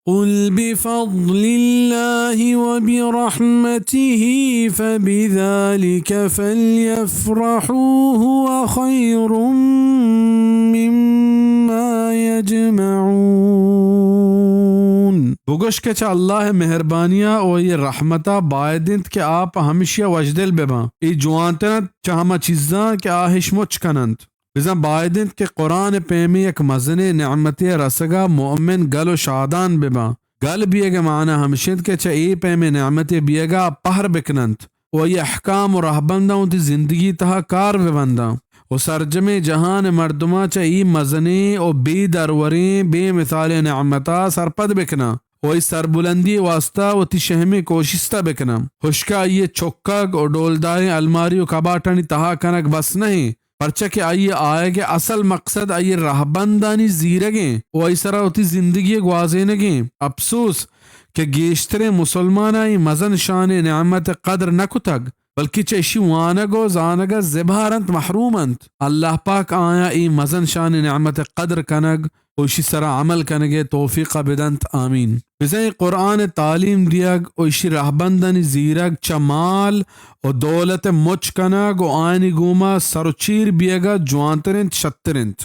قل بفضل الله وبرحمته فبذلك فليفرحوا هو خير مما يجمعون۔ بگوش کہ چہ اللہ ءِ مہربانیا و آئی ءِ رحمتا باید انت کہ آ پہ ہمشیا وشدل بباں۔ اے جوانتر انت چہ ہما چیزاں کہ آ اش مچ کننت۔ بزاں باید انت کہ قرآن ءِ پیمیں یک مزنیں نعمتے ءِ رسگا مؤمن گل و شادان بباں۔ گل بیگ ءِ معنا ہمش انت کہ چہ اے پیمیں نعمتے بیگا آ پہر بکننت و آئی احکام و رہبنداں وتی زندگی تہا کار ببنداں و سرجمیں جہان ءِ مردماں چہ اے مزنیں و بے دروریں بے مثالیں نعمتا سرپد بکناں و آئی سربلندی ءِ واستا وتی شہمیں کوشستا بکناں۔ ہشکا آئی ءِ چکگ و ڈولداریں الماری و کباٹانی تہا کنگ بس نہ انت، پرچا کہ آئی ءِ آیگ ءِ اصل مقصد آئی ءِ رہبندانی زیرگیں و آئی سرا وتی زندگی ءِ گوازینگیں۔ اپسوس کہ گیشتریں مسلماناں اے مزن شانیں نعمت ءِ قدر نہ کتگ، بلکہ چہ اشی وانگ و زانگ ءَ زبہر انت، محروم انت۔ اللہ پاک آیاں اے مزن شانیں نعمت ءِ قدر کنگ و اشی سرا عمل کنگ ءِ توفیق ءَ بدنت۔ آمین۔ بزاں اے قرآن ءِ تعلیم دیگ و اشی رہبندانی زیرگ چہ مال و دولت ءِ مچ کنگ و آیانی گوما سر و چیر بیگ ءَ جوانتر انت، شتر انت۔